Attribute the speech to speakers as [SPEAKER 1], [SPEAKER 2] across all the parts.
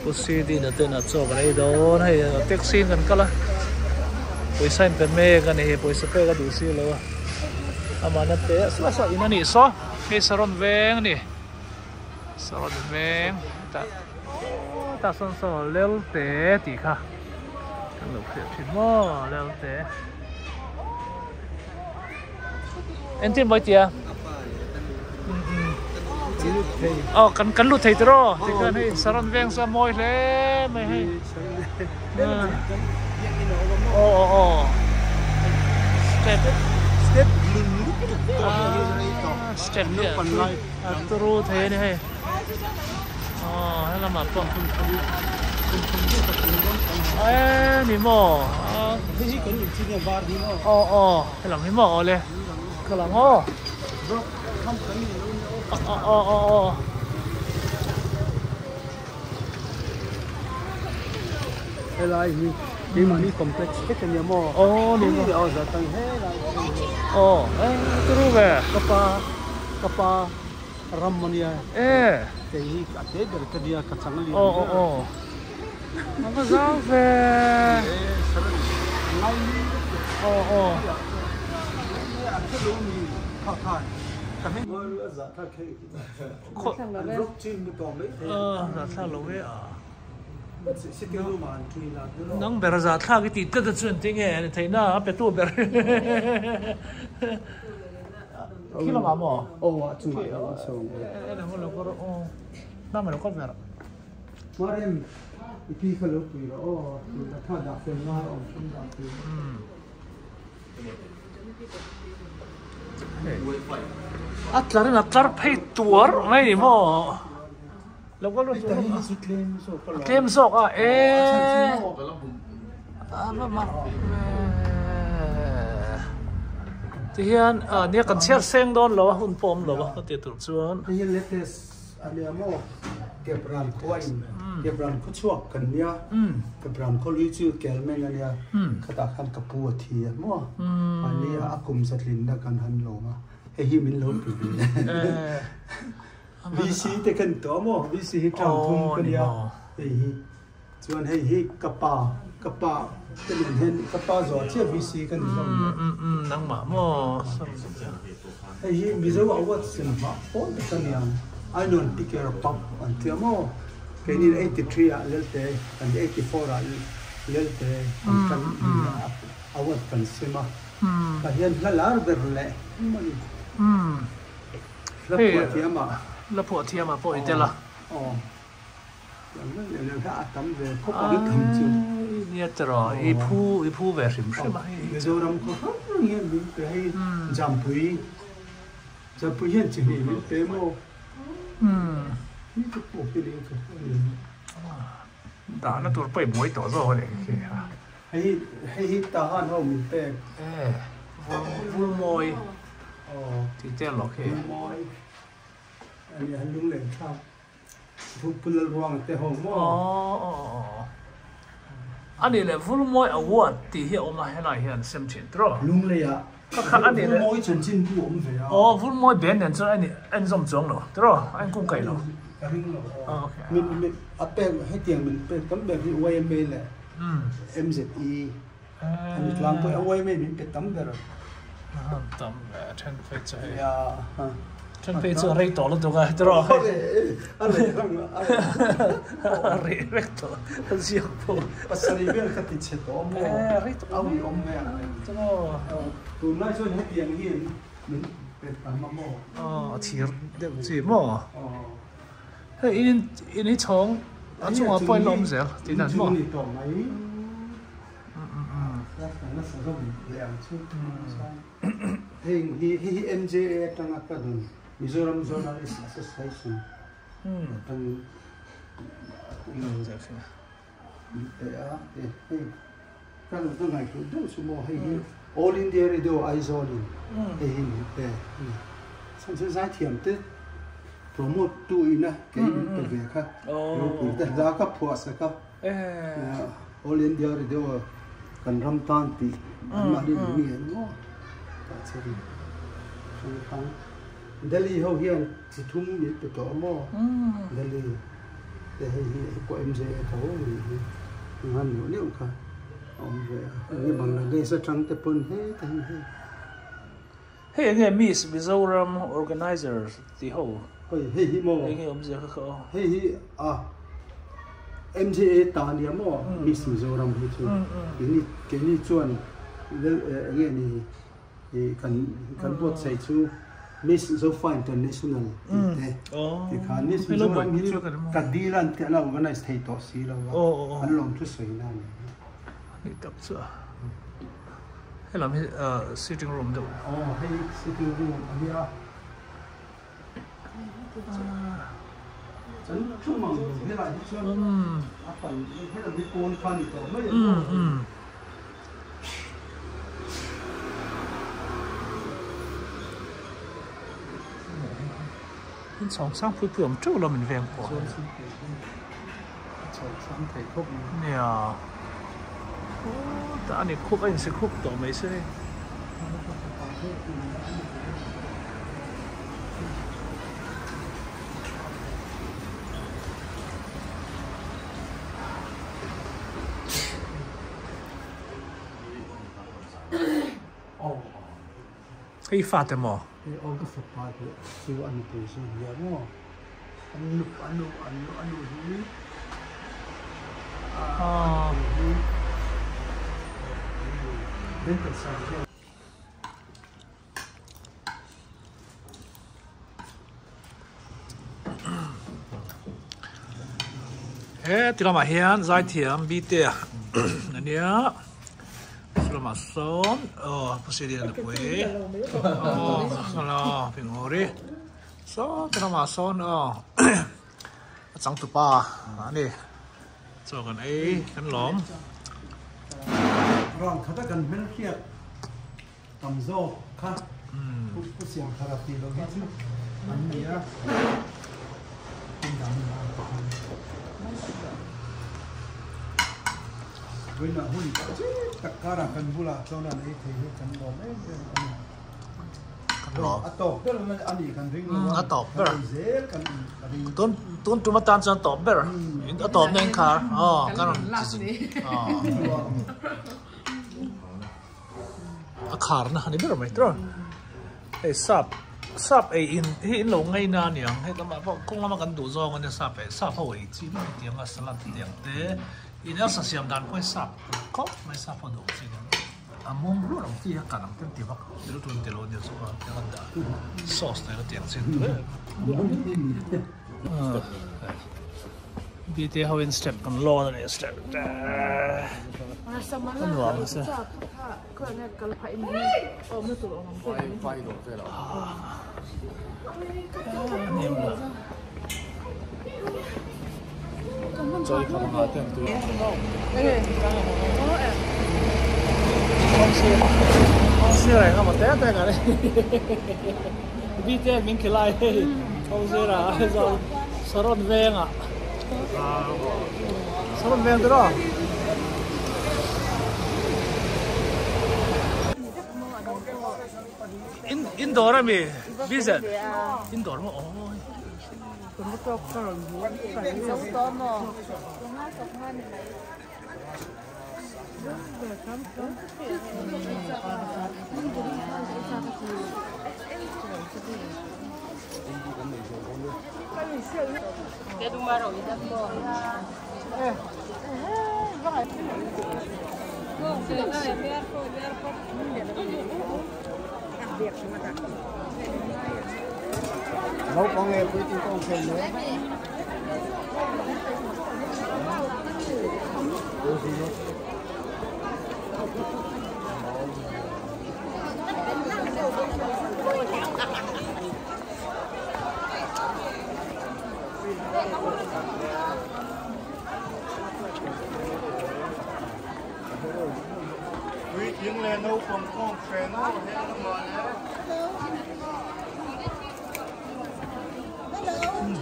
[SPEAKER 1] Pu Sidina ten a chaw kan ei dawn hei taxi in kan kal a pawisa in pe mek a ni hei pawisa pek a duh si lo a amah na te suah suah in a nih saw hei saron veng a ni saron veng tah tah sawn saw lelte tih kha kan lo hriat thin maw lelte Engtin mawi tia? Aw kan kan lut thei tiraw tikhan hei saron veng chu a mawi hle mai hei. Aw aw aw step
[SPEAKER 2] step lung lutuk tawh hi rei tawh
[SPEAKER 1] step hi a turu thei a ni hei. Aw helamah pawh e ni maw aw aw helam hi maw awle ka lang aw aw aw aw
[SPEAKER 2] helai hi keimahni complex vek ania maw
[SPEAKER 1] aw ni maw
[SPEAKER 2] aw zatang helai
[SPEAKER 1] aw e turu ve
[SPEAKER 2] ka pa ka pa Ram a nia.
[SPEAKER 1] E.
[SPEAKER 2] Kei hi a te ber ka nia ka chang lian
[SPEAKER 1] ber. Aw aw aw. A va zau ve.
[SPEAKER 2] E saran ngai ni.
[SPEAKER 1] Aw aw.
[SPEAKER 2] A khe lo mi kha khan ka hming. A zah thlak hei. An rock chin mu tawh mai thei.
[SPEAKER 1] A zah thlak lo e a.
[SPEAKER 2] Sitting room ah an tui la.
[SPEAKER 1] Nang ber a zah thlak i tih tlat a chu engtin nge ni theihna a petu ber. Khi lamah maw?
[SPEAKER 2] Aw a chungah hian a chho ang e.
[SPEAKER 1] En ang lo kawr aw. Hnam lo kawr ber.
[SPEAKER 2] Marem i pi kha lo pui rawh aw. Tun a tha dah fel ngai awm hrim dah fel.
[SPEAKER 1] A tlar in a tlar phei tuar mai ni maw? Lo kal rawh chu. A tlem zawk a e. A va mak ve. Tihian nia kan chhiar seng dawn lo a hun pawh awm lo a ka tih tur chuan.
[SPEAKER 2] Hei hi latest a nia maw Kepran khua in Kepran khaw chhuak kan nia Kepran khaw lui chu Kelmeng a nia khatah khan ka pu a thi a maw mahni a kum zatlinna kan han lawm a hei hi min lo pe ve. VC te kan tuah maw? VC hi term thum ka nia hei hi chuan hei hi ka pa ka pa ka nen hian ka pa zawh chiah VC ka ni hlawm le.
[SPEAKER 1] Nangmah maw?
[SPEAKER 2] Hei hi Mizo Award sem hmah pawl tak a niang Ainon Picker Pub an tia maw? Keini 83 ah Lelte kan 84 ah Lelte kan tan award kan sem a tah hian hla lar ber leh a ni. Hla phuah thiam ah.
[SPEAKER 1] Hla phuah thiam ah pawh i tel a.
[SPEAKER 2] Aw. Tiang vel leh leh kha a tam ve khawp ang tham chu.
[SPEAKER 1] Nia tiraw i phu i phu ve hrim hrim a hei.
[SPEAKER 2] Mizoram khaw hrang hrang hian min pe hei Jampui Jampui hian chi hnih min pe maw? Hi te pawh hi leng ka hria ni.
[SPEAKER 1] Dahna tur pawh i buai tawh zawk a nih khi a.
[SPEAKER 2] Hei hei hi Tahan ho min pek.
[SPEAKER 1] E vul mawi tih te lawk hi.
[SPEAKER 2] Vul mawi a nia lunglen thlak Pu Lalruanga te ho maw.
[SPEAKER 1] Aw a nih leh vul mawi award tih hi a awm a helai hian sem thin tiraw.
[SPEAKER 2] Lungleiah vul mawi chanchin bu a awm ve a.
[SPEAKER 1] Aw vul mawi ben nen chuan a enzawm chuang lo tiraw a enkung kaih lo.
[SPEAKER 2] Ka ring lo aw. Min a pek hetiang min pek tam ber hi YMA leh MZE a ni tlangpui a YMA min pe tam ber.
[SPEAKER 1] Tam ve a then phei chu hei. Then phei chu a rei tawh lutuk a tiraw.
[SPEAKER 2] A rei rang
[SPEAKER 1] a rei vek tawh a ziak pawh.
[SPEAKER 2] Pasarih vel ka ti chhe tawh maw.
[SPEAKER 1] E rei tawh
[SPEAKER 2] a ui awm mai ang reng.
[SPEAKER 1] Tiraw.
[SPEAKER 2] Tunlai chuan hetiang hian min pe tam a maw.
[SPEAKER 1] Aw a thir deuh chi maw. Hei in in hi chhawng a chungah pawh in la awm zel tih dan maw?
[SPEAKER 2] Ni tawh mai. Hei hi hei hi MJA atanga ka dun Mizoram Journalist Association atangin min pe a hei ka ka ngaihtuah deuh chu maw hei hi All India Radio Aizawl in hei hi min pe a ni. Chhan chu zaithiam te promote tu ina kei min pe ve kha ropui te hla ka phuah sak a All India Radio kan ram tan tih an mahni min ngen maw tah che ri hrang hrang. Delhi ho hian chi thum min pe tawh a maw? Delhi te hei hi hei pawh MJA tho a nih hi. Enghan neuh neuh kha a awm ve a. Enge Bangladesh atang te pawn heta hi hei.
[SPEAKER 1] Hei enge Miss Mizoram organizer tih ho.
[SPEAKER 2] Hei hei hi maw?
[SPEAKER 1] Enge awmzia kha kha aw.
[SPEAKER 2] Hei hi a MJA ta ania maw Miss Mizoram hi chu. Keini keini chuan enge ni Kan kan buatsaih chu Miss Zofa International tih te tikhan Miss Mizoram hi chu ka dil an tih an organize thei tawh si lo a, an lawm thu sawi na a ni.
[SPEAKER 1] Ni tak chu a, helam hi sitting room deuh.
[SPEAKER 2] Aw hei sitting room a nia. Kan thu mang lo helai hi chuan a pan helam hi pawn kha a ni tawh mai a.
[SPEAKER 1] In chhawng sang pui pui awm teuh lo min veng pawh. Nia. Tah a ni khup a insi khup tawh mai se hei. Hei fate maw?
[SPEAKER 2] Hei aw ka fapa te chu a nupui chu a nia maw? An nu an nu an nu a nu hi a nupui hi dental surgeon.
[SPEAKER 1] He ti lamah hian zaithiam bite a nia chu lamah sawn aw Pasilian nupui aw hello Pinguri saw ti lamah sawn aw a changtupa a ni chaw kan ei kan lawm.
[SPEAKER 2] Rang khata kan hmelhriat. Tam zawk kha pu siam thar a tih loh hi chu an ni a, hmun dang an ti thung. Vawiinah hun chik tak karah kan bulah chuan an ei thei hi kan lawm em em a ni. A tawp ber a nih kan ring lo a, kan ei zel kan ring.
[SPEAKER 1] Tun tum atan chuan tawp ber, a tawpna inkhar kan rawn ti zin. A kharna a ni ber mai tura hei sap sap ei in hi in lo ngaina a niang hei lamah pawh kawng lama kan duh zawng ania sap ei sap ho ei chi mai tiang a salad tiang te in elsa siam dan pawh hi sap khawp mai sap ho duh chi nen a mawng hlur ang chi a kan ang ten ti vak thil tun ti lo ania chu a tiang an dah sauce nen a tiang chin tu em. Bite ho in step kan lawn a ni step a nuam a se. Bite min khilai hei kawngsira Aizawl Saron vengah Saron veng te rawh. In indoor ami vision indoor maw aw.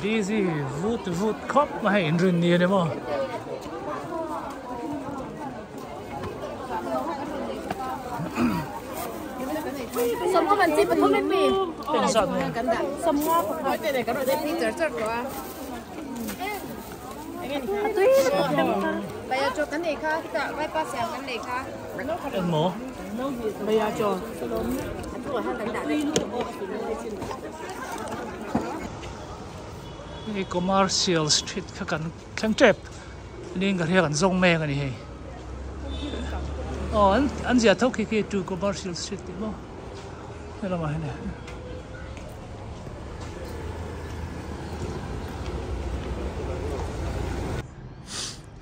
[SPEAKER 1] Busy vut vut khawp mai hei inrin ni a ni maw. Engzat nge? Engmaw? Hei commercial street kha kan thleng tep ning ka hria kan zawng mek a ni hei aw an an ziah tho khi khi to commercial street tih maw helamah hian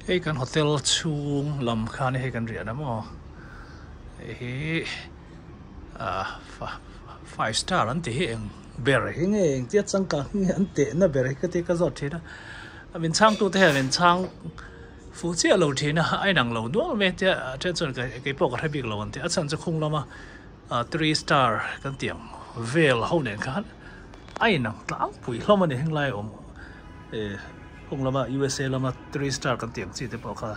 [SPEAKER 1] hei kan hotel chhung lam khan hei kan riahna maw hei hi ah five star an ti hi eng ber hi nge engtia changkang hi nge an tehna ber hi ka ti ka zawt thin a a min chhang tute hian min chhang fuh chiah lo thin a a inang lo nual mai tia a then chuan kei pawh ka hre bik lo an ti a chhan chu khung lama three star kan tih ang vel ho nen khan a inang tlangpui hlawm a ni henglai awm eh khung lama USA lama three star kan tih ang chi te pawh kha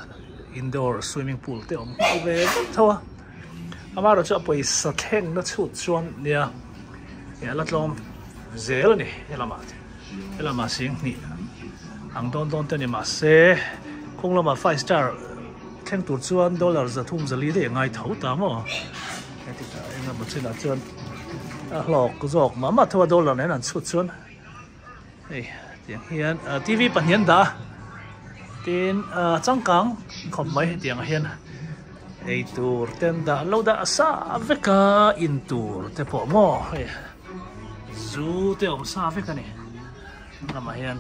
[SPEAKER 1] indoor swimming pool te awm nghal ve vek tho a. Amaherawh chu a pawisa thlengna chhut chuan nia ih a la tlawm zel a ni helamah helamah sing hnih ang dawn dawn te a ni mahse kawng lamah five star thleng tur chuan dollar zathum zali daih a ngai tho ta maw heti ta eng emaw chinah chuan a hlawk zawk mah mah tho a dollar nen an chhut chuan hei tiang hian T V pahnih an dah a tin changkang khawp mai hetiang ah hian ei tur te an dah lo dah sa vek a in tur te pawh maw hei zu te awm sa vek a ni lamah hian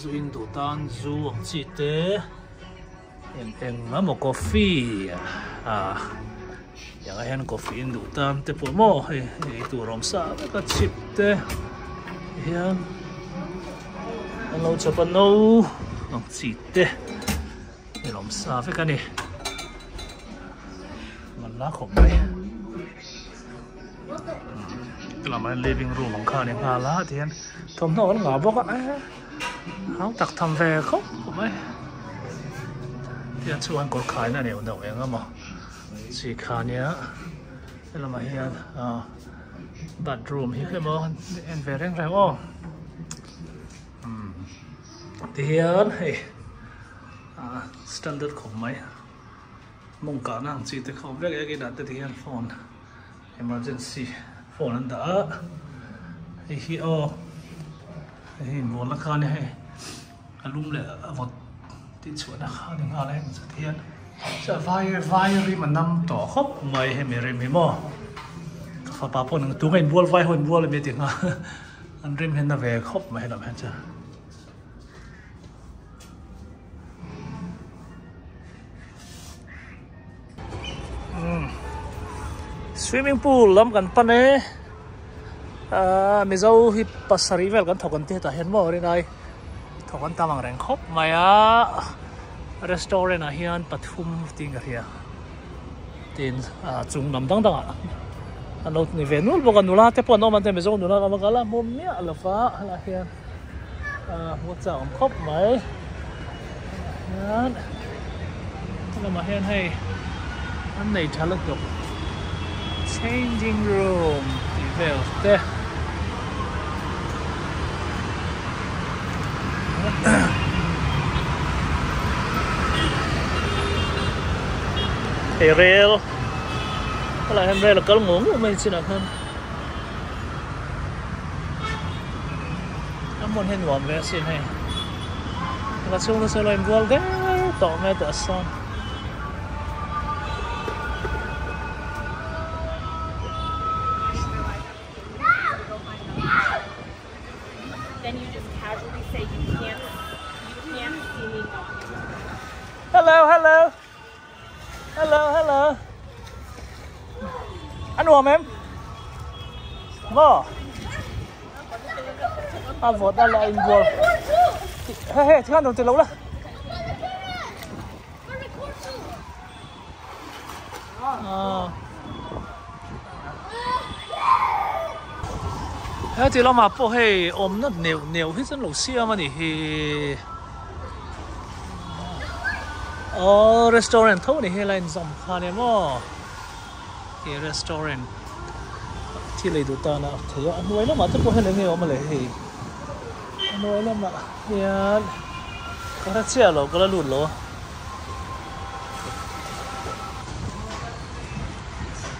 [SPEAKER 1] zu in duh tan zu ang chi te. Eng eng emaw coffee ah tiangah hian coffee in duh tan te pawh maw hei ei tur awm sa vek a chip te hian an lo chhawp a no ang chi te in awm sa vek a ni man la khawp mai lamah hian living room ang kha a ni nghal a tihian thawmhnaw an ngah bawk a hau tak tham ve khawp mai tiang chuan kawr khaina a neuh neuh eng emaw chi kha nia helamah hian ah bathroom hi emaw en ve reng reng aw umm tihian hei ah standard khawp mai mawng kahna ang chi te kha awm vek e inah te tihian phone Emergency phone an dah a hei hi aw hei hi inbualna kha a ni hei a lum leh a vawt tih chhuahna kha a ni nghal a heng zat hian chuan vai vai rim a nam tawh khawp mai hemi rim hi maw ka fapa pawh tunge inbual vai ho inbual ami a ti nghal an rim hi a na ve khawp mai helam hian chuan. Swimming pool lam kan pan e ah mizo hi pasarih vel kan thawk an ti hetah hian maw rinai thawk an tam ang reng khawp mai a restaurant ah hian pathum tiin ka hria tin ah chung lam dang dang ah an lo ni ve nual bawk a nula te pawh an awm an tia mizo nula an awm a ka la hmu miah lova helaiah hian. Ah hmuh chak awm khawp mai hian lamah hian hei an nei tha lutuk changing room tih vel te hei rel helaiah hian rel a kal ngur ngur mai chinah khan. A hmun hi nuam ve asin hei ka chhung te chu lo inbual der tawh mai tah sawn. Hello hello Hello hello A nuam em Maw A vawt a la inbual He he tikhan rawn ti lo la He ti lamah pawh hei awmna neuh neuh hi chuan lo siam a ni hi. Aww restaurant tho ni helai inzawm kha nia maw khi restaurant Khi lei duh tan a thei a, a hnuai lamah te pawh hian eng nge awm a le hei, a hnuai lamah hian ka hre chiah lo ka la lut lo a.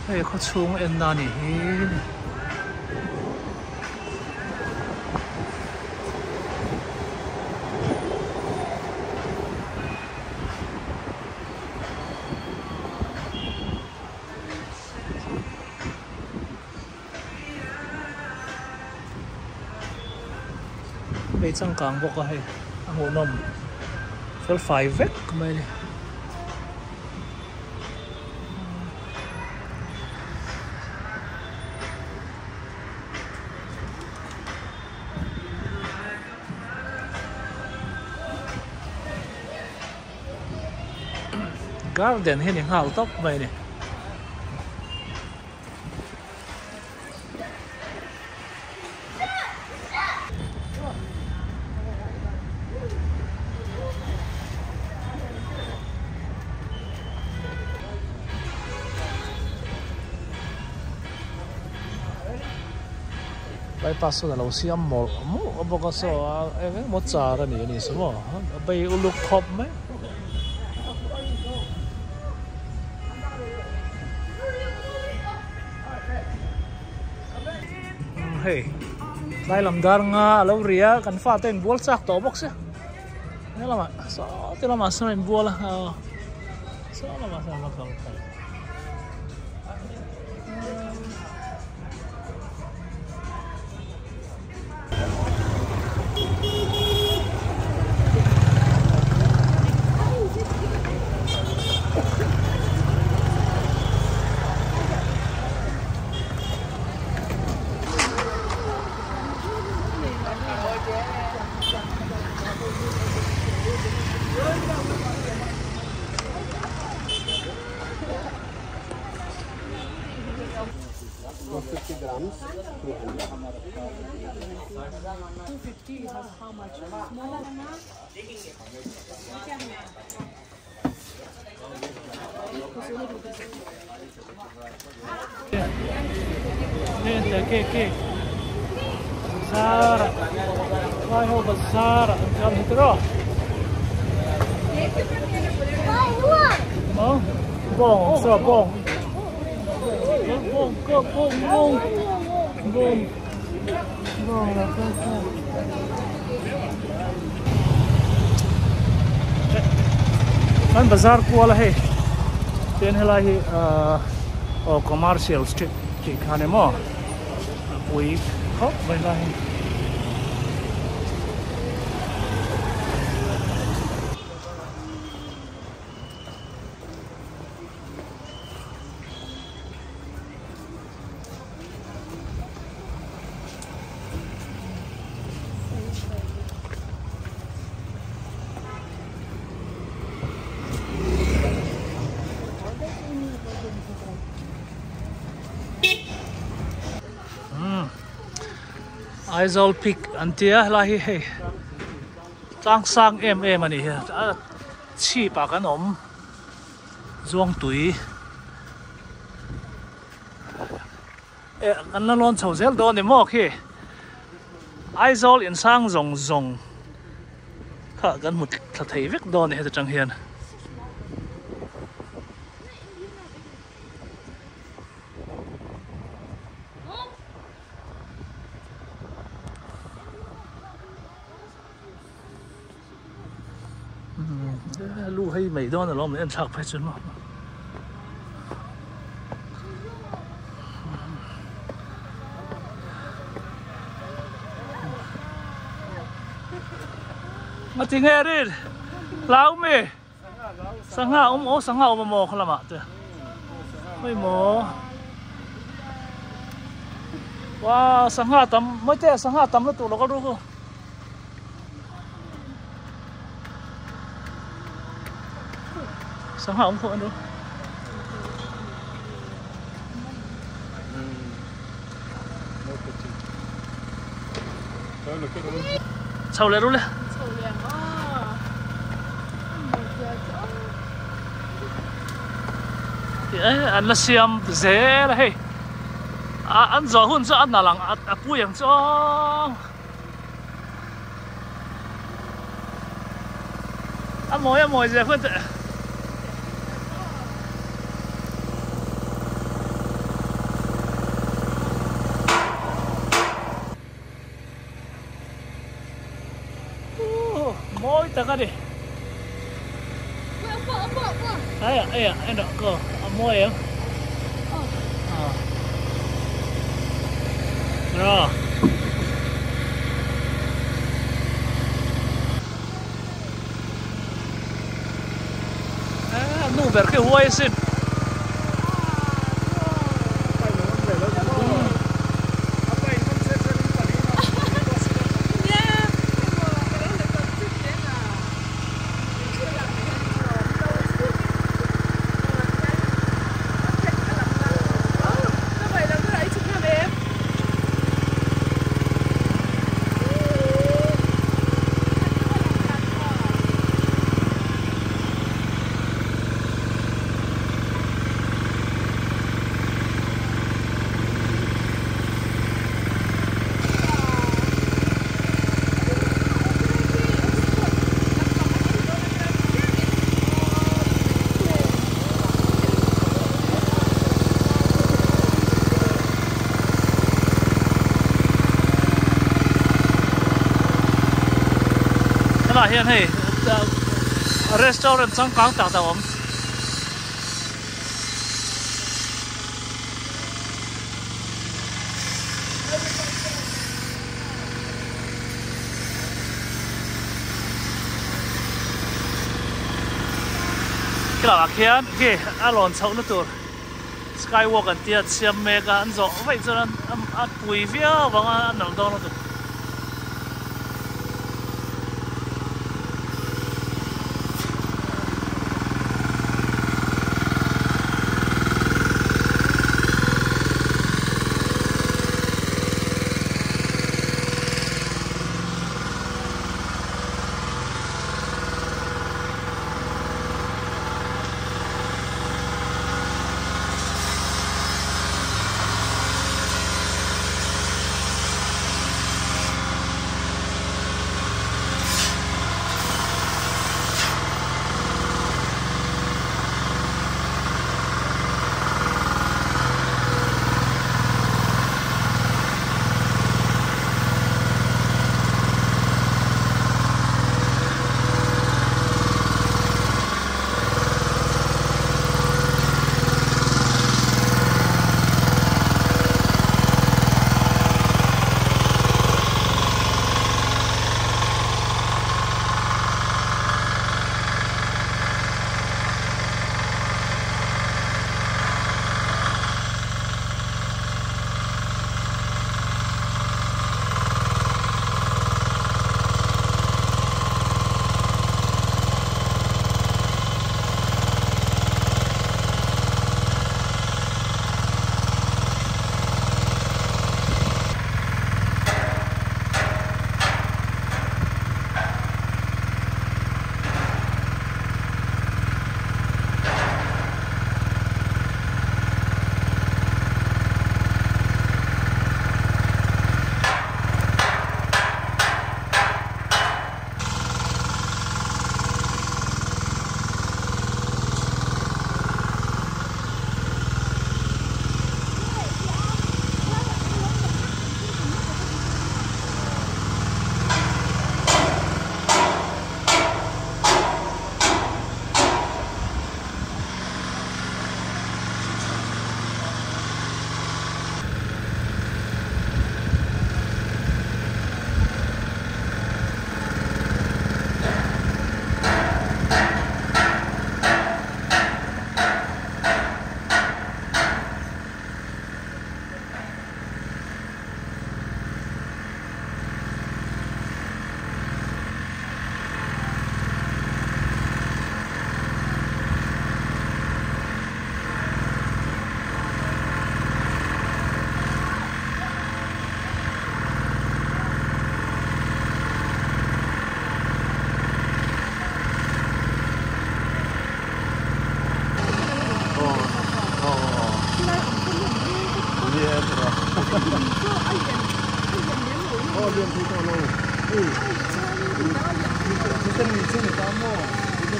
[SPEAKER 1] Hei khawchhung en na nih hi. Hei changkang bawk a hei a hmuhnawm fel fai vek mai a ni. Garden hi ni nghal tawp mai a ni. Bypass sawn a lo siam mawlh mawlh bawk a saw a eng eng emaw char a ni a ni saw maw a bei uluk khawp mai. Hei tlai lam dar nga a lo ri a kan fate in bual chak tawh bawk sia he lamah saw ti lamah sawn a inbual a saw lamah sawn an lo kal phei.
[SPEAKER 2] 250 grams, 200.
[SPEAKER 3] 250 has how much? Small?
[SPEAKER 1] Ke ke Bazar vai ho bazar an kal hi tiraw Maw bawng saw bawng bawng bawng bawng bawng bawng la kal kal Kan bazar kual a hei chuan helai hi ahh aw commercial street tih kha ni maw a pui khawp mai lai hi. Aizawl peak an tia helai hi hei tlang sang em em a ni hi a chhip ah kan awm Zuangtui. Eh kan la lawn chho zel dawn ni maw khi Aizawl in sang zawng zawng kha kan hmu thla thei vek dawn ni heta tang hian. Lu hei mai dawn alawm en thlak phei chuan maw. Nga ti nge rin lau mi sangha awm aw sangha awm amaw kha lamah te hei maw wow sangha tam mawi te sangha tam lutuk lo ka ru khu. Sangha awm khawh an ru. Chho leh ru le. An la siam zel a hei. An zawh hun chu a nalh ang a pui ang chu aw. A mawi a mawi zia khuan teh. Mawi tak a ni. Aia aia eno ko a mawi em. Ra. Nu ber khi huai sin. Helai hian hei restaurant changkang tak tak a awm. Khilaiah khian khi a lawn chhohna tur skywalk an tia siam mek a an zawh vaih chuan a pui viau vang a a nalh dawn lutuk.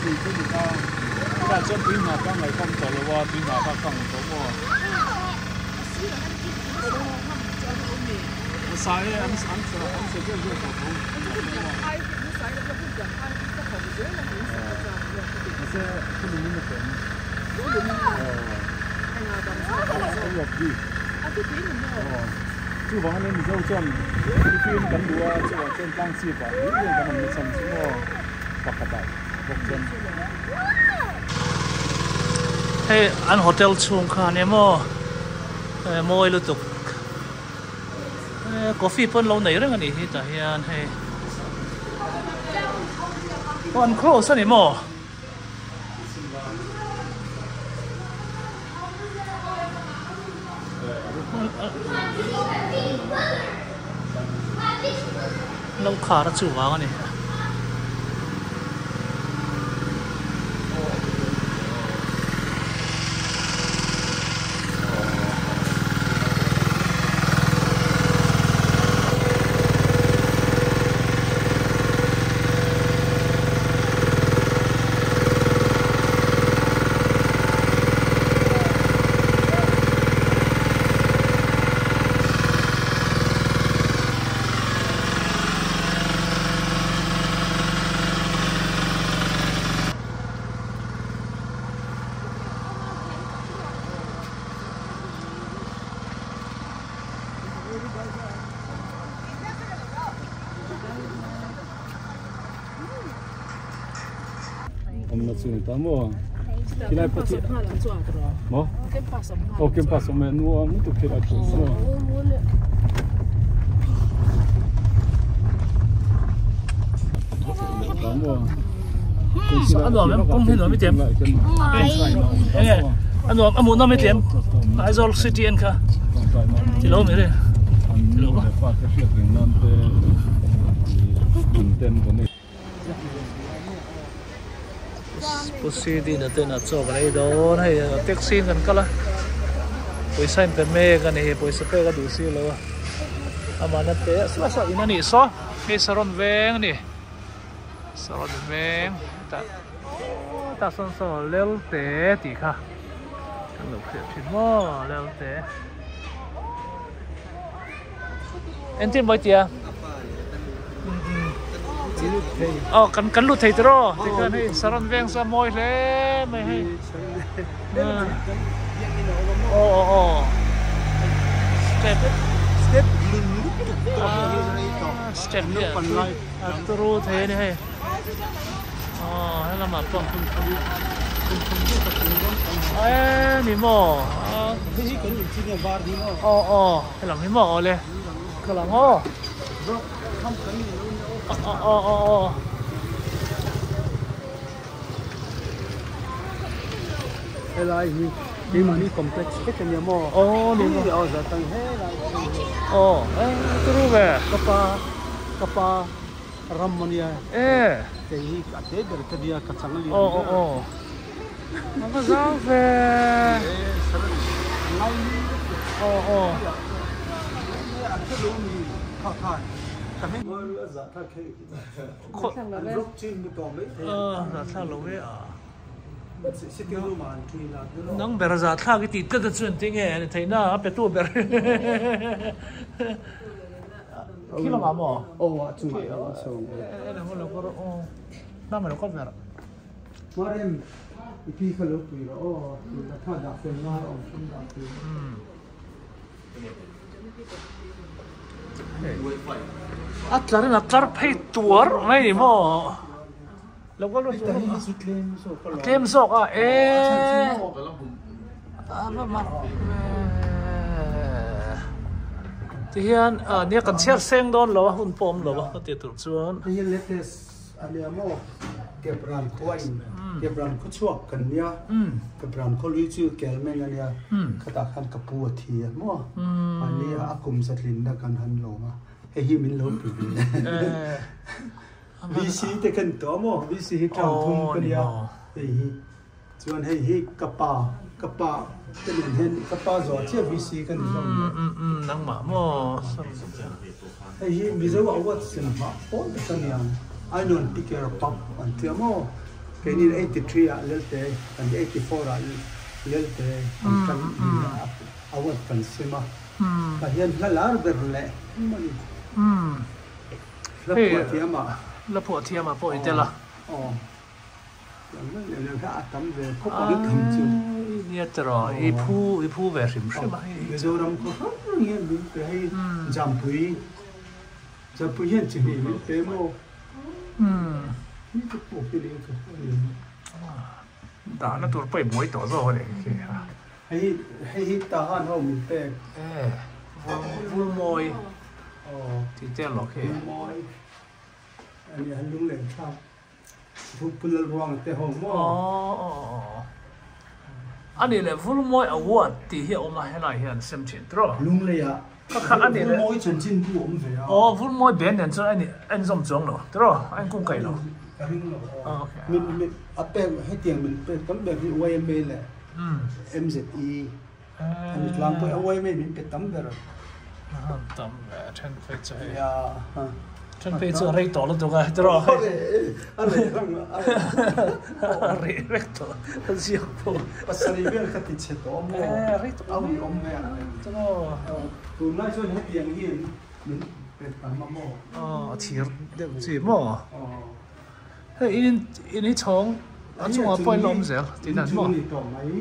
[SPEAKER 4] lui chu ni ta tunah chuan tui hna kha ngaihawm tawh lo a tui hna kha kang tawh maw a sa e an an an sa vel vel tawh tho mahse khulungin a tawm aw a ruak bik aw chuvang ania mizo chuan thufim kan duh a chuvang chuan tlang chip ah hlir hian kan awm na chhan chu maw pakhatah bawk chuan.
[SPEAKER 1] Hei an hotel chhung kha ania maw mawi lutuk coffee pawh an lo nei reng a nih hi tah hian hei aw an close a ni maw. Lo khar a chuvang a ni.
[SPEAKER 4] Awmna chu ni ta maw khilai pawh khi maw aw campus awm e nuam lutuk khilai pawh maw
[SPEAKER 1] A nuam em kawng hi nuam i tiam enge a nuam a hmuhnawm i tiam Aizawl city en kha ti lo mi ri ti lo ba. Pu Sidina ten a chaw kan ei dawn hei taxi in kan kal a pawisa in pe mek a ni hei pawisa pek a duh si lo a amahna te saw saw in a nih saw hei saron veng a ni saron veng tah tah sawn saw lelte tih kha kan lo hriat thin maw lelte Engtin mawi tia? Aw kan kan lut thei tiraw tikhan hei saron veng chu a mawi hle mai hei. Aw aw aw step
[SPEAKER 2] step lun lutuk tawh hi rei tawh
[SPEAKER 1] step hi a turu thei a ni hei. Aw helamah pawh e ni maw aw aw helam hi maw awle ka lang aw aw aw aw
[SPEAKER 2] helai hi keimahni complex vek ania maw
[SPEAKER 1] aw ni maw
[SPEAKER 2] aw zatang helai
[SPEAKER 1] aw e turu ve
[SPEAKER 2] ka pa ka pa Ram ania
[SPEAKER 1] e
[SPEAKER 2] kei hi a te ber ka nia ka chang lian
[SPEAKER 1] ber. Aw aw aw a va zau ve.
[SPEAKER 2] E saran ngai
[SPEAKER 1] aw aw
[SPEAKER 2] a thelo mi kha khan ka hming a zah thlak hei an rock chin mu tawh mai thei
[SPEAKER 1] a zah thlak lo e a
[SPEAKER 2] sitting room ah an tui la
[SPEAKER 1] nang ber zah thlak i tih tlat a chuan tinge a ni theihna a petu ber. Khi lamah maw?
[SPEAKER 2] Aw a chungah hian a chho.
[SPEAKER 1] En ang lo kawr aw. Hnam lo kawr ber.
[SPEAKER 2] Marem i pi kha lo pui rawh aw. Tuna kha dah fel ngai awm hrim dah fel.
[SPEAKER 1] A tlar in a tlar phei tuar mai ni maw? Lo kal rawh chu. A tlem zawk a e. A va mak ve. Tihian nia kan chhiar seng dawn lo a hun pawh awm lo a ka tih tur chuan.
[SPEAKER 2] Hei hi latest a nia maw Kepran khua in Kepran khaw chhuak kan nia Kepran khaw lui chu Kelmeng a nia khatah khan ka pu a thi a maw mahni a kum zatlinna kan han lawm a hei hi min lo pe ve. VC te kan tuah maw VC hi term thum ka nia hei hi chuan hei hi ka pa ka pa ka nen hian ka pa zawh chiah VC ka ni zawk nia
[SPEAKER 1] nangmah maw
[SPEAKER 2] hei hi Mizo Awards sem hma pawl tak a niang Ainawn Picker Pub an tia maw. Keini 83 ah Lelte kan 84 ah Lelte kan tan award kan sem a. Tah hian hla lar ber leh a ni. Hla phuah thiam ah.
[SPEAKER 1] Hla phuah thiam ah pawh i tel a.
[SPEAKER 2] Aw. Tiang mai leh leh kha a tam ve khawp ang tam chu.
[SPEAKER 1] Nia tiraw i phu i phu ve hrim hrim a hei.
[SPEAKER 2] Mizoram khaw hrang hrang hian min pe hei Jampui Jampui hian chi hnih min pe maw? Hi te pawh hi leng ka a ni.
[SPEAKER 1] Dahna tur pawh i buai tawh zawk a nih khi a.
[SPEAKER 2] Hei hei hi Tahan ho min pek.
[SPEAKER 1] E vul mawi tih te lawk hi.
[SPEAKER 2] Vul mawi a nia lunglen thlak. Thupui lal ruang te ho maw?
[SPEAKER 1] Aww. A nih leh Vulmawi Award tih hi a awm a helai hian sem thin tiraw?
[SPEAKER 2] Lunglei ah Vulmawi chanchin bu a awm ve a.
[SPEAKER 1] Aw Vulmawi band nen chuan a in zawm chuang lo tiraw? A in kung kaih lo.
[SPEAKER 2] Ka ring lo aw. Min a pek hetiang min pek tam ber hi YMA leh MZE a ni tlangpui a YMA min pe tam ber.
[SPEAKER 1] Tam ve then phei chu hei. Then phei chu a rei tawh lutuk a tiraw.
[SPEAKER 2] A rei rang
[SPEAKER 1] a rei vek tawh a ziak pawh.
[SPEAKER 2] Pasarih vel ka ti chhe tawh maw?
[SPEAKER 1] E rei tawh
[SPEAKER 2] a ui awm ve ang reng
[SPEAKER 1] tiraw.
[SPEAKER 2] Tunlai chuan hetiang hian min pe tam a maw?
[SPEAKER 1] Aw a thir deuh chi maw? Hei in in hi chhawng a chungah pawh in la awm zel tih dan maw?
[SPEAKER 2] Ni tawh mai.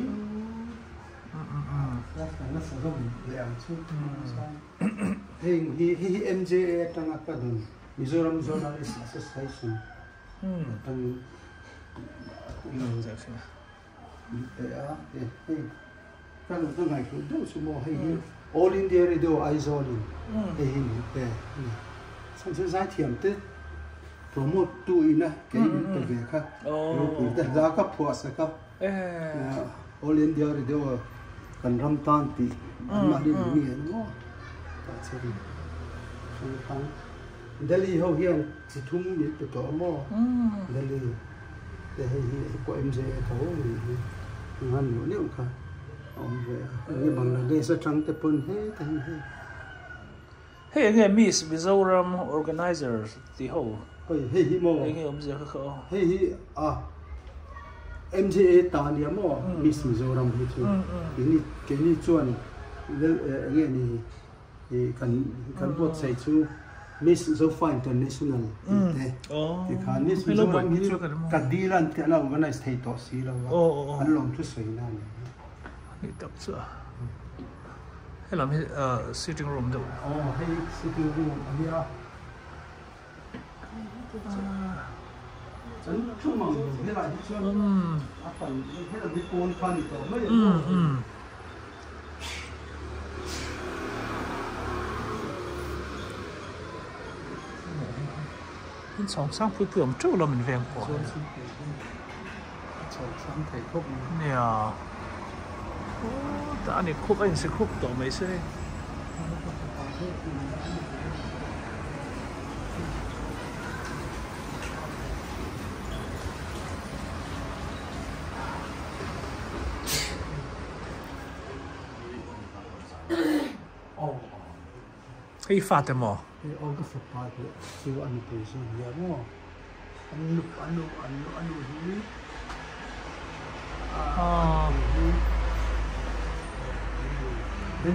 [SPEAKER 2] Hei hi hei hi MJA atanga ka dun Mizoram Journalist Association atangin min pe a hei ka lo ka ngaihtuah deuh chu maw hei hi All India Radio Aizawl in hei hi min pe a ni. Chhan chu zaithiam te promote tu ina kei min pe ve kha ropui te hla ka phuah sak a. All India Radio kan ram tan tih an mahni min ngen maw tah chuan hrang hrang Delhi ho hian chi thum min pe tawh maw Delhi te hei hi pawh MJA tho ni hi han luh neuh kha a awm ve a hei Bangladesh atang te pawn heta hi hei.
[SPEAKER 1] Hei enge Miss Mizoram Organizer tih ho.
[SPEAKER 2] Hei hei hi maw.
[SPEAKER 1] Enge awmzia kha kha aw.
[SPEAKER 2] Hei hi a MJA ta ania maw Miss Mizoram hi chu keini keini chuan lel enge ni kan kan buatsaih chu Miss Zofa International tih te tikhan Miss Mizoram hi chu ka dil an tih an organize thei tawh si lo a an lawm thu sawi na a ni.
[SPEAKER 1] Ni tak chu a. Helam hi sitting room deuh.
[SPEAKER 2] Aw hei sitting room a nia. Chan thu mang lo helai hi chuan a pan helam hi pawn kha ni tawh mai a.
[SPEAKER 1] In chhawng sang pui pui awm teuh lo min veng pawh.
[SPEAKER 2] A chhawng sang thei khawp mai.
[SPEAKER 1] Nia. Aw tah a ni khup a insi khup tawh mai se hei. Hei fate maw?
[SPEAKER 2] Hei aw ka fapa te chu a nupui chu a nia maw? An nu an nu an nu a nu hi a nupui hi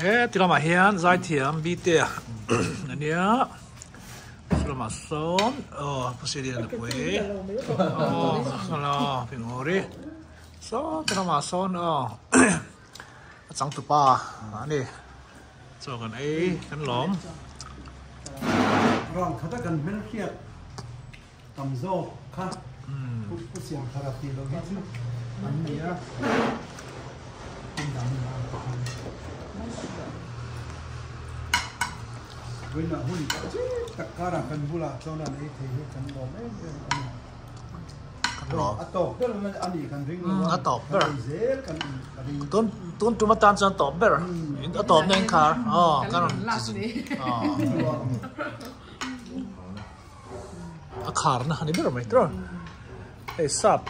[SPEAKER 1] He ti lamah hian zaithiam bite a nia lamah sawn aw Pasilian nupui aw hello Pinguri saw ti lamah sawn aw a changtupa a ni chaw kan ei kan lawm.
[SPEAKER 2] Rang khata kan hmelhriat tam zawk kha pu siam thar a tih loh hi chu an ni a vawiinah hun tak karah kan bulah chuan an ei thei hi kan lawm em em a ni a tawp ber a nih kan ring lo
[SPEAKER 1] a tawp ber
[SPEAKER 2] kan zel kan ring
[SPEAKER 1] tun tun tum atan chuan tawp ber a tawp na inkhar aw kan rawn a khar na ani ber mai tiraw hei sap.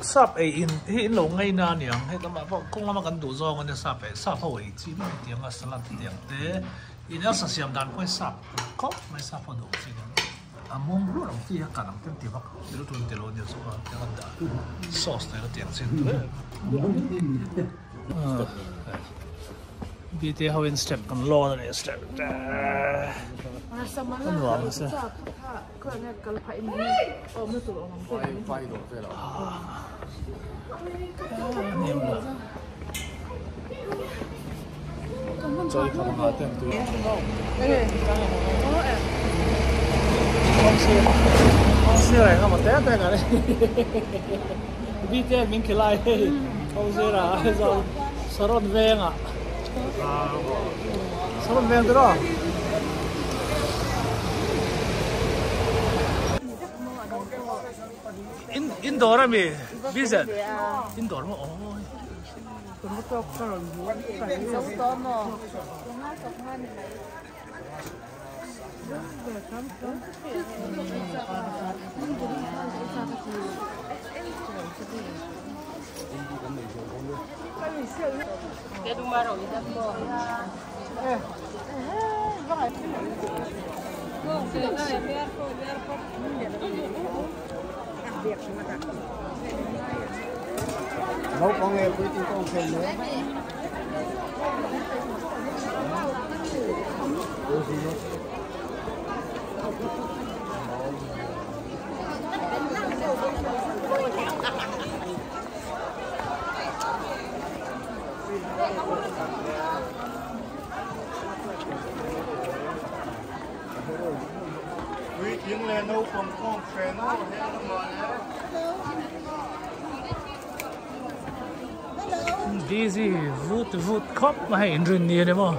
[SPEAKER 1] Sap ei in hi in lo ngei na aniang hei lamah pawh kawng lama kan duh zawng ania sap ei sap ho ei chi mai tiang a salad tiang te in elsa siam dan pawh hi sap khawp mai sap ho duh chi nia a mawng hlur ang chi a kan ang ten ti vak thil tun ti lo ania chu a tiang an dah sauce te tiang chin tu em bta ho in step kan lawn ania step te a nuam a se. Saron vengah Saron veng tiraw. In indoor ami vision indoor maw aw Busy vut vut khawp mai hei inrin ni a ni maw.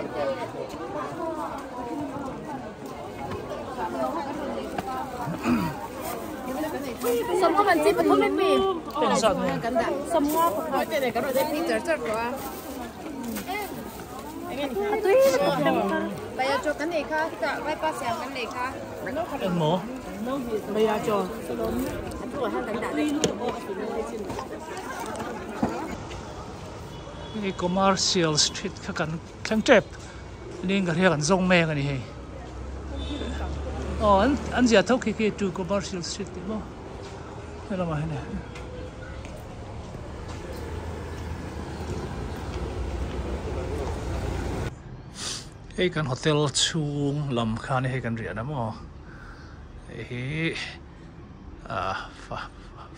[SPEAKER 1] Engmaw? Hei commercial street kha kan thleng tep ning ka hria kan zawng mek a ni hei aw an an ziah tho khi khi to commercial street tih maw helamah hian hei kan hotel chhung lam khan hei kan riahna maw hei hi ah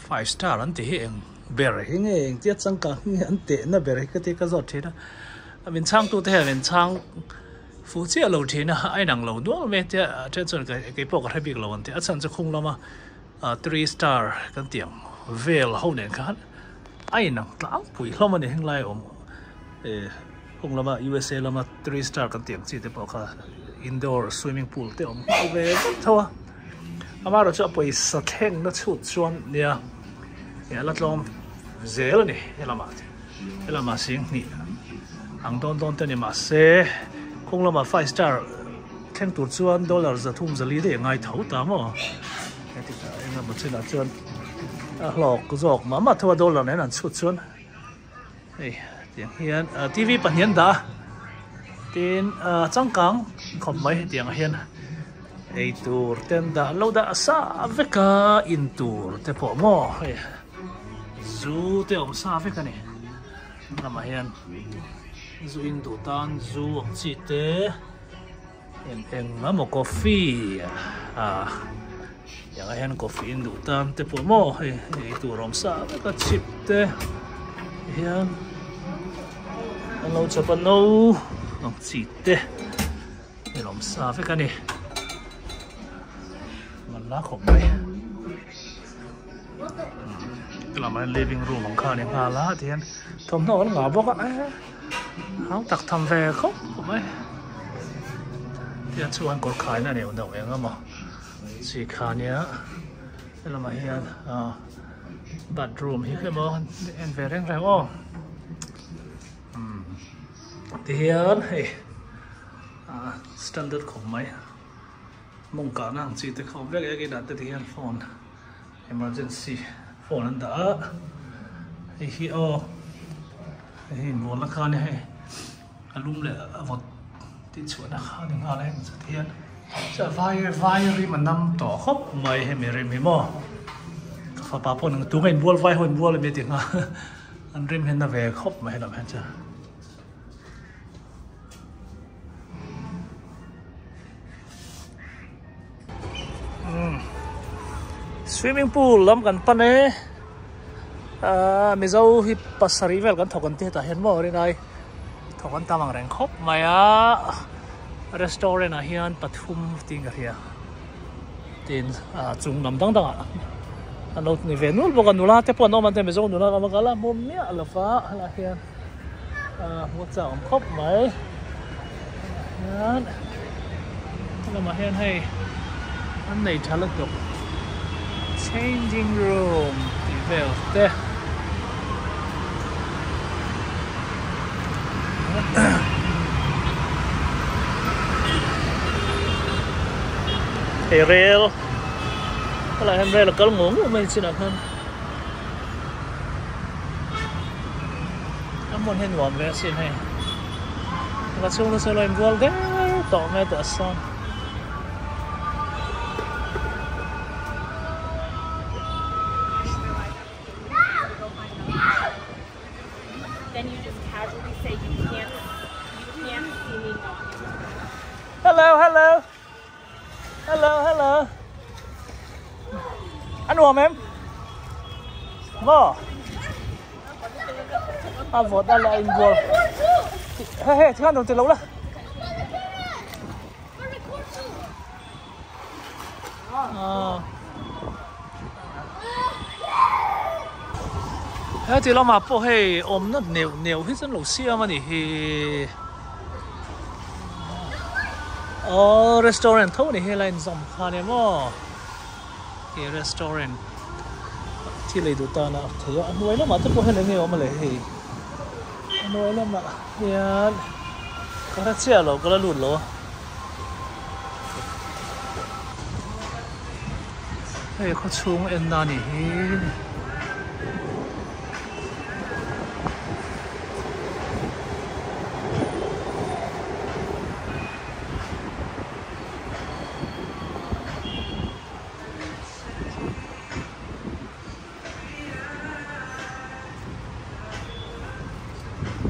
[SPEAKER 1] five star an ti hi eng ber hi nge engtia changkang hi nge an tehna ber hi ka ti ka zawt thin a min chhang tute hian min chhang fuh chiah lo thin a a inang lo nual mai tia a then chuan kei pawh ka hre bik lo an ti a chhan chu khung lama three star kan tih ang vel ho nen khan a inang tlangpui hlawm a ni henglai awm eh khung lama USA lama three star kan tih ang chi te pawh kha indoor swimming pool te awm nghal ve vek tho a. Amaherawh chu a pawisa thlengna chhut chuan nia ih a la tlawm zel a ni helamah helamah sing hnih ang dawn dawn te a ni mahse kawng lamah five star thleng tur chuan dollar zathum zali daih a ngai tho ta maw heti ta engemaw chinah chuan a hlawk zawk mah mah tho a dollar nen an chhut chuan. Hei tiang hian tv pahnih an dah a tin changkang khawp mai hetiang ah hian eitur te an dah lo dah sa vek a in tur te pawh maw hei zu te awm sa vek a ni lamah hian zu in duh tan zu ang chi te. Eng eng emaw coffee ah tiangah hian coffee in duh tan te pawh maw hei ei tur awm sa vek a chip te hian an lo chhawp a no ang chi te in awm sa vek a ni man la khawp mai lamah hian living room ang kha a ni nghal a tihian thawmhnaw an ngah bawk a hau tak tham ve khawp mai tihian chuan kawr khaina a ni deuh eng emaw chi kha nia helamah hian ah bathroom hi emaw en ve reng reng aw tihian hei ah standard khawp mai. Mawng kahna ang chi te kha awm vek e inah te ti hian phone emergency phone an dah a. Hei hi aw hei hi inbualna kha a ni hei a lum leh a vawt tih chhuahna kha a ni nghal a heng zat hian chuan vai vai rim a nam tawh khawp mai hemi rim hi maw ka fapa pawh eng tunge inbual vai ho inbual ami a ti nghal an rim hian na ve khawp mai helam hian chuan. Swimming pool lam kan pan e ahh mizo hi pasarih vel kan thawk an ti hetah hian maw rinai thawk an tam ang reng khawp mai a restaurant ah hian pathum tiin ka hria tin ah chung lam dang dang ah an lo ni ve nual bawk a nula te pawh an awm an tia mizo nula an awm a ka la hmu miah lo va helaiah hian. Ah hmuh chak awm khawp mai hian helamah hian hei an nei tha lutuk changing room tih vel te hei rel helaiah hian rel a kal ngur ngur mai chinah khan. A hmun hi nuam ve asin hei ka chhung nasa lo inbual der tawh mai tah sawn. Hello hello Hello hello Anh uống em Mo A vọt ra lại anh buồn Hê hê, thứ ăn đồ từ lâu đó He ti lamah pawh hei awmna neuh neuh hi chuan lo siam a nih hi aw restaurant tho a ni helai inzawm kha nia maw he restaurant thil ei duh tan a thei a a hnuai lamah te pawh hian eng nge a awm a le hei a hnuai lamah hian ka hre chiah lo ka la lut lo a. Hei khaw chhung en na nih hi.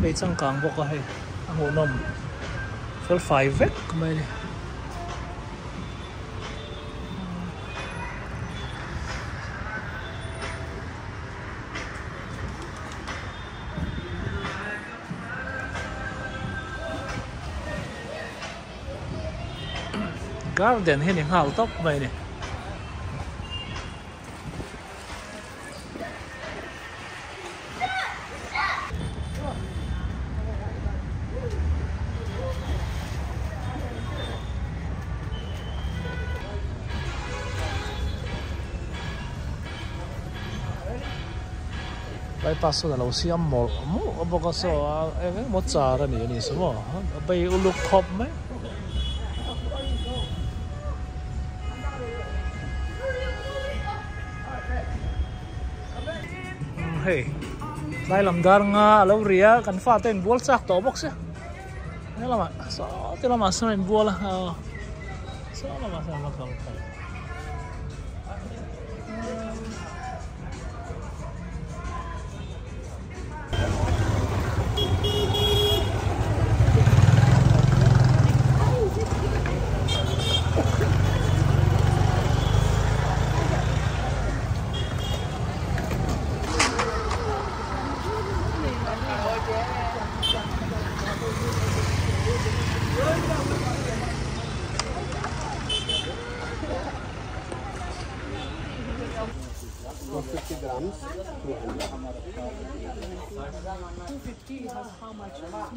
[SPEAKER 1] Hei changkang bawk a hei a hmuhnawm fel fai vek mai a ni. Garden hi ni nghal tawp mai a ni. Bypass sawn alo siam mawlh mawlh bawk a saw a eng emaw car a ni a ni saw maw a bei uluk khawp mai. Hei tlai lam dar nga a lo ri a kan fate in bual chak tawh bawk sia he lamah saw ti lamah sawn in bual a saw lamah sawn an la kal phei.
[SPEAKER 2] 250 grams, 200.
[SPEAKER 3] 250 has how much? Small.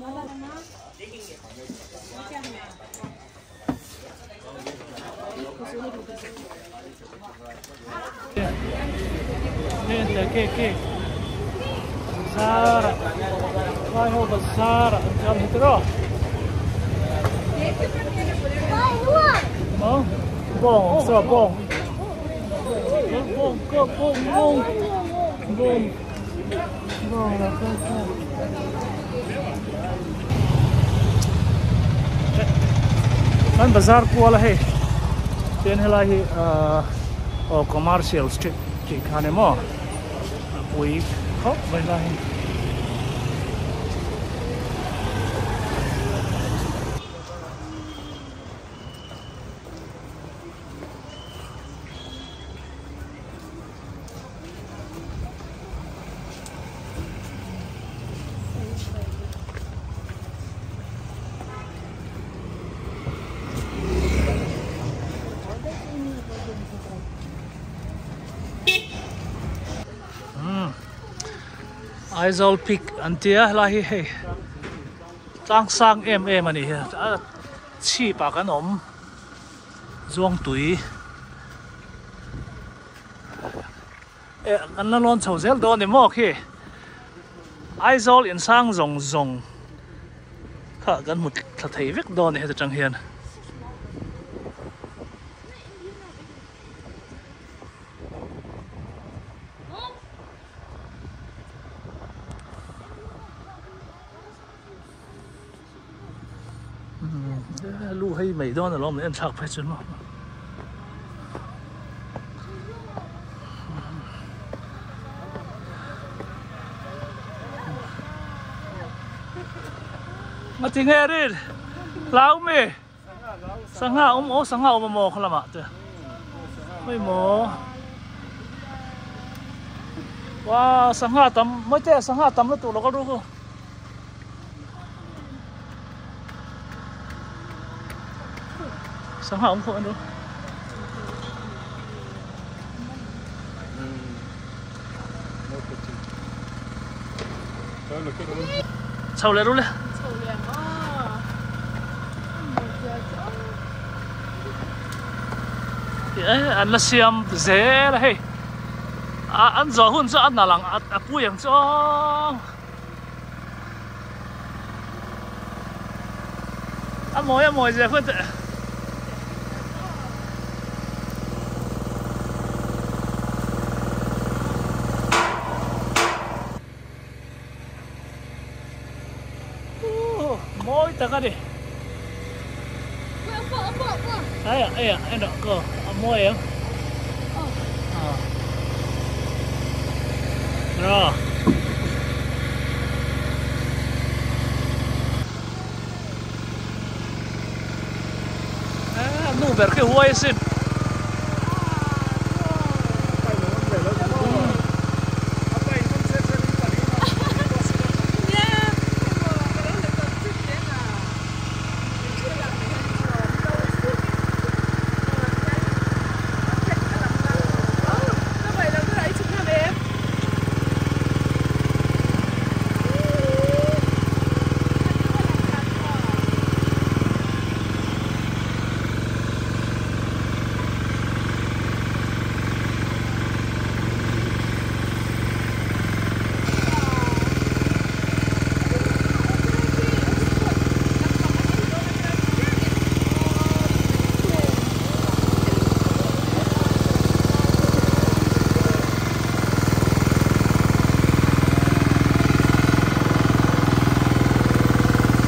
[SPEAKER 1] Ke ke bazar vai ho bazar an kal hi tiraw maw bawng saw bawng bawng bawng bawng bawng. Kan bazar kual a hei chuan helai hi ahh aw commercial street tih kha ni maw a pui khawp mai lai hi. Aizawl peak an tia helai hi hei tlang sang em em a ni hi a chhip ah kan awm Zuangtui. Eh kan la lawn chho zel dawn ni maw khi Aizawl insang zawng zawng kha kan hmu thla thei vek dawn ni heta tang hian. Lu hei mai dawn alawm en thlak phei chuan maw. Nga ti nge rin hlau mi sangha awm aw sangha awm amaw kha lamah te hei maw wow sangha tam mawi te sangha tam lutuk lo ka ru khu. Sangha awm khawh an ru. Chho leh ru le. An la siam zel a hei. An zawh hun chu a nalh ang a pui ang chu aw. A mawi a mawi zia khuan teh. Mawi tak a ni. Ai a ai a en rawh ko a mawi em. Ra. Nu ber khi huai asin.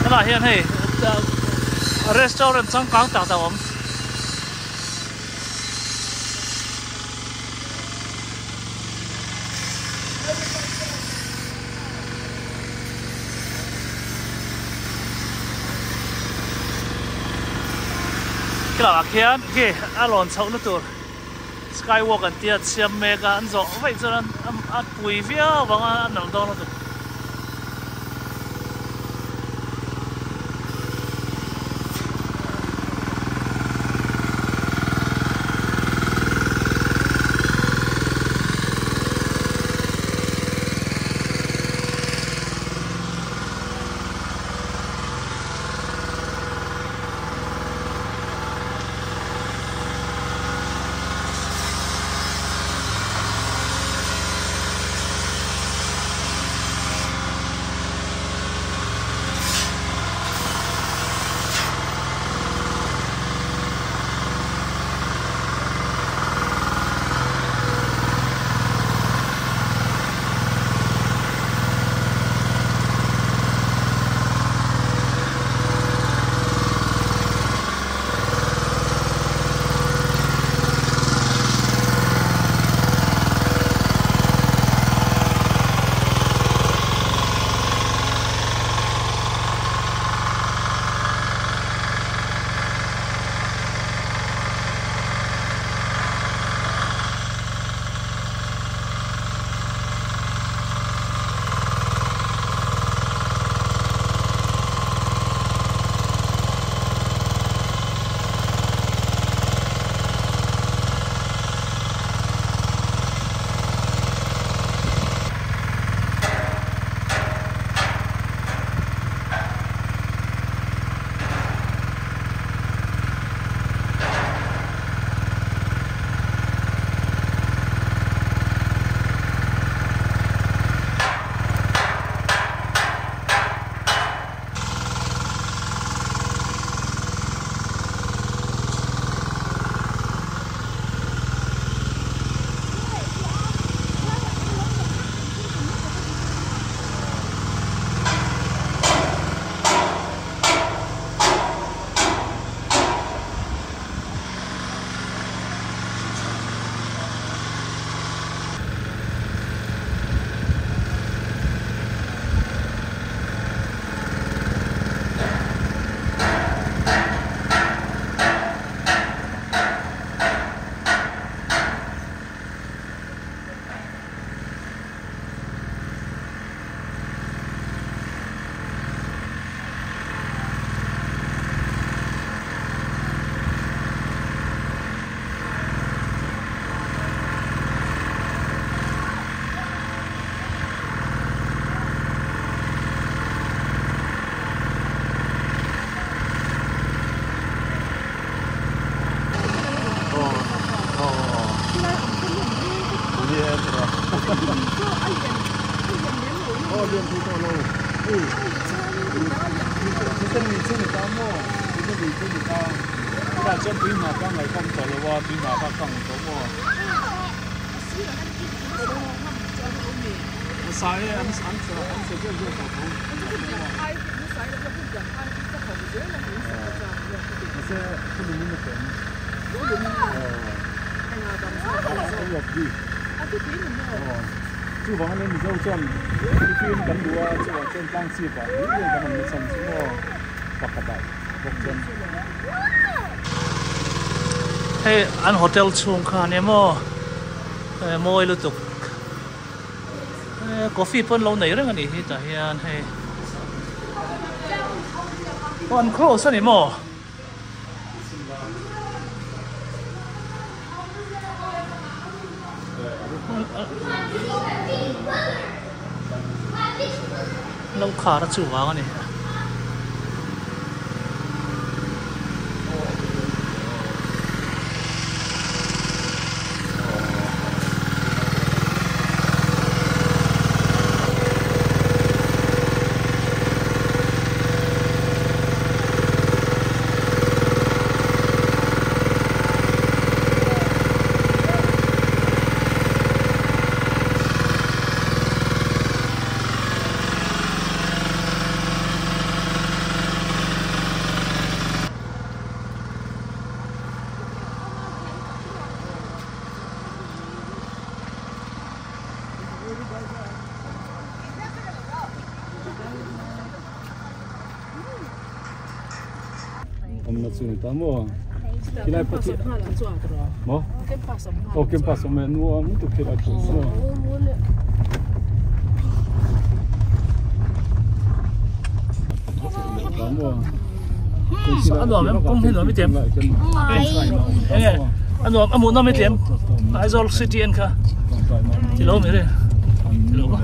[SPEAKER 1] Helai hian hei restaurant changkang tak tak a awm. Khilaiah khian khi a lawn chhoh na tur skywalk an tia siam mek a an zawh vaih chuan a pui viau vang a a nalh dawn lutuk.
[SPEAKER 4] Lui chu ni ta maw? Tuna lui chu ni ta. Tunah chuan tui hna kha ngaihawm tawh lo a, tui hna kha kang tawh maw? An sa e, an an sa an sa zeuh zeuh tawh tho. Mahse khulumin a fem. Chuvang ania Mizo chuan thilfim kan duh a, chuvang chuan tlang chip ah hlir hian kan awm na chhan chu maw pakhat ah bawk chuan.
[SPEAKER 1] Hei an hotel chhung kha ania maw mawi lutuk coffee pawh an lo nei reng a nih hi tah hian hei aw an close a ni maw. Lo khar a chuvang a ni.
[SPEAKER 4] Awmna chu ni ta maw khilai pawh khi maw aw campus awm e nuam lutuk khilai pawh chu
[SPEAKER 1] a nuam em kawng hi nuam i tiam enge a nuam a hmuhnawm i tiam Aizawl city en kha ti lo mi ri ti lo ba.